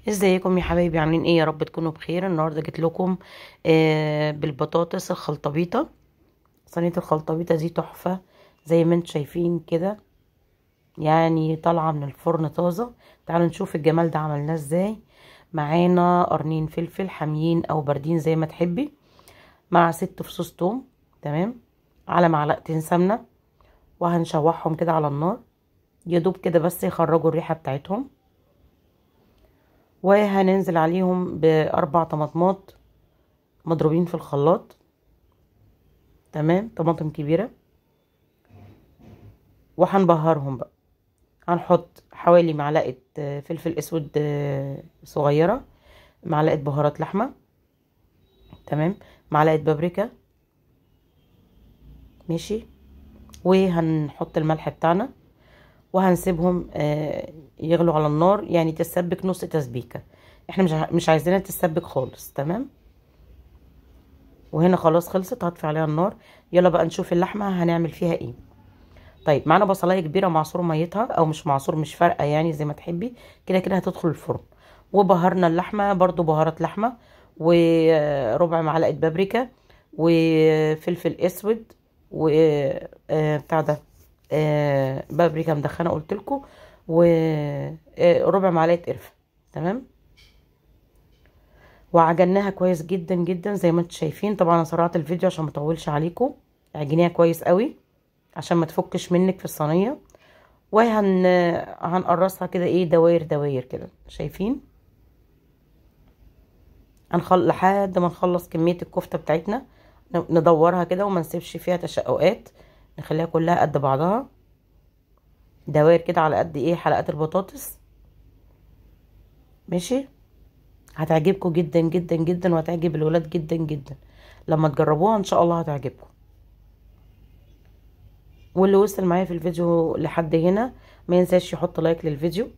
ازيكم يا حبايبي؟ عاملين ايه؟ يا رب تكونوا بخير. النهارده جيت لكم بالبطاطس الخلطبيطه. صينية الخلطبيطه دي تحفة زي ما انتم شايفين كده، يعني طالعه من الفرن طازة. تعالوا نشوف الجمال ده عملناه ازاي. معانا قرنين فلفل حاميين او باردين زي ما تحبي، مع 6 فصوص توم، تمام، على معلقتين سمنه، وهنشوحهم كده على النار يدوب كده بس يخرجوا الريحة بتاعتهم. وهننزل عليهم ب4 طماطمات مضروبين في الخلاط، تمام، طماطم كبيرة. وهنبهرهم بقى، هنحط حوالي معلقه فلفل اسود صغيرة، معلقه بهارات لحمه، تمام، معلقه بابريكا، ماشي. وهنحط الملح بتاعنا وهنسيبهم يغلوا على النار، يعني تسبك نص تسبيكه، احنا مش عايزينها تسبك خالص، تمام. وهنا خلاص خلصت، هطفي عليها النار. يلا بقى نشوف اللحمة هنعمل فيها ايه. طيب معانا بصلايه كبيرة معصور ميتها او مش معصور، مش فارقه يعني زي ما تحبي، كده كده هتدخل الفرن. وبهرنا اللحمة برضو بهارات لحمه، وربع معلقه بابريكا، وفلفل اسود، و بتاع ده بابريكا مدخنه قلت لكم، وربع معلقه قرفه، تمام. وعجناها كويس جدا جدا زي ما انتم شايفين. طبعا انا سرعت الفيديو عشان ما اطولش عليكم. اعجنيها كويس قوي عشان ما تفكش منك في الصينية. وهن هنقرصها كده ايه، دواير دواير كده، شايفين؟ لحد ما نخلص كمية الكفتة بتاعتنا، ندورها كده وما نسيبش فيها تشققات، نخليها كلها قد بعضها، دوائر كده على قد ايه حلقات البطاطس، ماشي. هتعجبكم جدا جدا جدا، وهتعجب الولاد جدا جدا لما تجربوها ان شاء الله هتعجبكم. واللي وصل معايا في الفيديو لحد هنا ما ينساش يحط like للفيديو،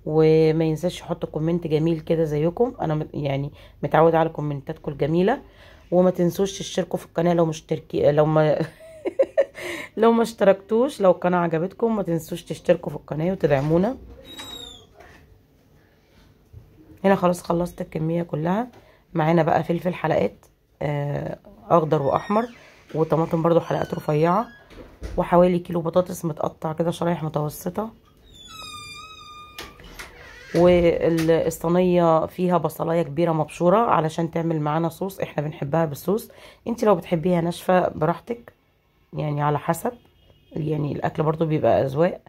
وما ينساش يحط comment جميل كده زيكم، انا يعني متعوده على كومنتاتكم الجميلة. وما تنسوش تشتركوا في القناة لو مشتركي، لو ما لو ما اشتركتوش، لو القناة عجبتكم ما تنسوش تشتركوا في القناة وتدعمونا. هنا خلاص خلصت الكمية كلها. معانا بقى فلفل حلقات اخضر واحمر، وطماطم برضو حلقات رفيعة، وحوالي كيلو بطاطس متقطع كده شرايح متوسطه. والصينيه فيها بصلايه كبيرة مبشوره علشان تعمل معانا صوص، احنا بنحبها بالصوص. انت لو بتحبيها ناشفة براحتك، يعني على حسب، يعني الاكل برضو بيبقى اذواق.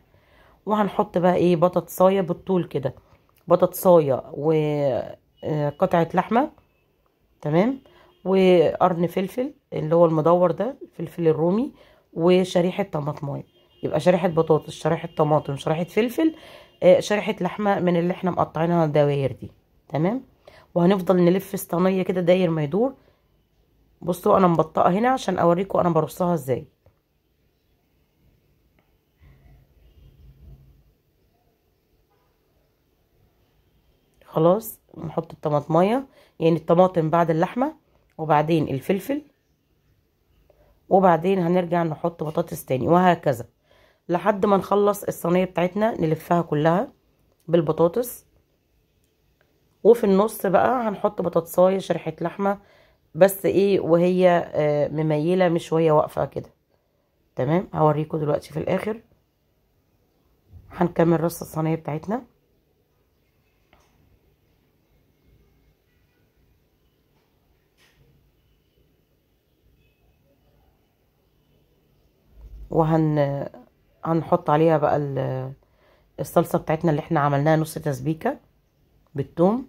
وهنحط بقى ايه، بطاطسايه بالطول كده، بطاطسايه وقطعه لحمه، تمام، وقرن فلفل اللي هو المدور ده، الفلفل الرومي، وشريحه طماطمايه. يبقى شريحة بطاطس، شريحة طماطم، شريحة فلفل، شريحة لحمه من اللي احنا مقطعينها الدواير دي، تمام. وهنفضل نلف الصينية كده داير ما يدور. بصوا انا مبطئه هنا عشان اوريكم انا برصها ازاي. خلاص نحط الطماطمايه، يعني الطماطم بعد اللحمة، وبعدين الفلفل، وبعدين هنرجع نحط بطاطس تاني، وهكذا لحد ما نخلص الصينية بتاعتنا. نلفها كلها بالبطاطس، وفي النص بقى هنحط بطاطسايه، شريحة لحمه، بس ايه وهي مميله مش وهي واقفة كده، تمام. هوريكم دلوقتي في الاخر. هنكمل رص الصينية بتاعتنا. وهن هنحط عليها بقى الصلصه بتاعتنا اللي احنا عملناها نص تسبيكه بالثوم.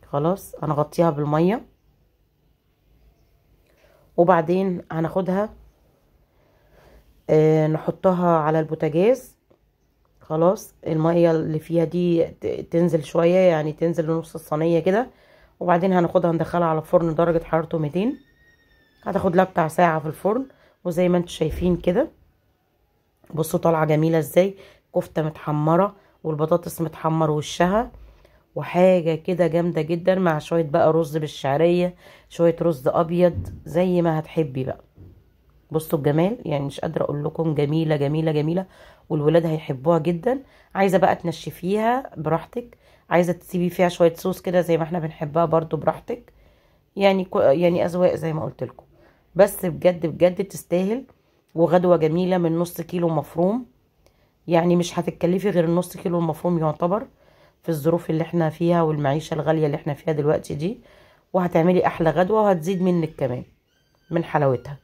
خلاص هنغطيها بالمية، وبعدين هناخدها نحطها على البوتاجاز. خلاص المية اللي فيها دي تنزل شوية، يعني تنزل لنص الصينية كده، وبعدين هناخدها ندخلها على الفرن درجه حرارته 200. هتاخد لها بتاع ساعة في الفرن. وزي ما انتم شايفين كده، بصوا طالعه جميلة ازاي، كفته متحمره والبطاطس متحمر وشها، وحاجه كده جامدة جدا، مع شوية بقى رز بالشعريه، شوية رز ابيض، زي ما هتحبي بقى. بصوا الجمال، يعني مش قادرة اقول لكم، جميلة جميلة جميلة. والولاد هيحبوها جدا. عايزه بقى تنشفيها براحتك، عايزه تسيبي فيها شوية صوص كده زي ما احنا بنحبها برضو براحتك، يعني اذواق زي ما قلت لكم. بس بجد بجد تستاهل، وغدوه جميلة من نص كيلو مفروم، يعني مش هتتكلفي غير النص كيلو المفروم يعتبر في الظروف اللي احنا فيها والمعيشه الغالية اللي احنا فيها دلوقتي دي، وهتعملي احلى غدوه وهتزيد منك كمان من حلاوتها.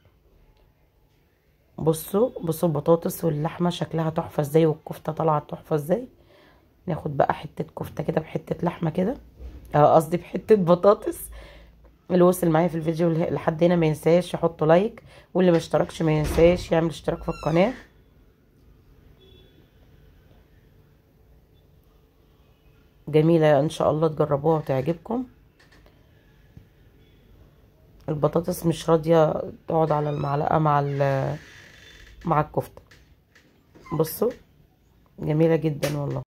بصوا بصوا البطاطس واللحمة شكلها تحفة ازاي، والكفته طالعه تحفة ازاي. ناخد بقى حتة كفته كده بحته لحمه كده، قصدي بحته بطاطس. اللي وصل معايا في الفيديو لحد هنا ما ينساش يحط like، واللي ما اشتركش ما ينساش يعمل اشتراك في القناة. جميلة ان شاء الله تجربوها وتعجبكم. البطاطس مش راضية تقعد على المعلقة مع الكفتة. بصوا جميلة جدا والله.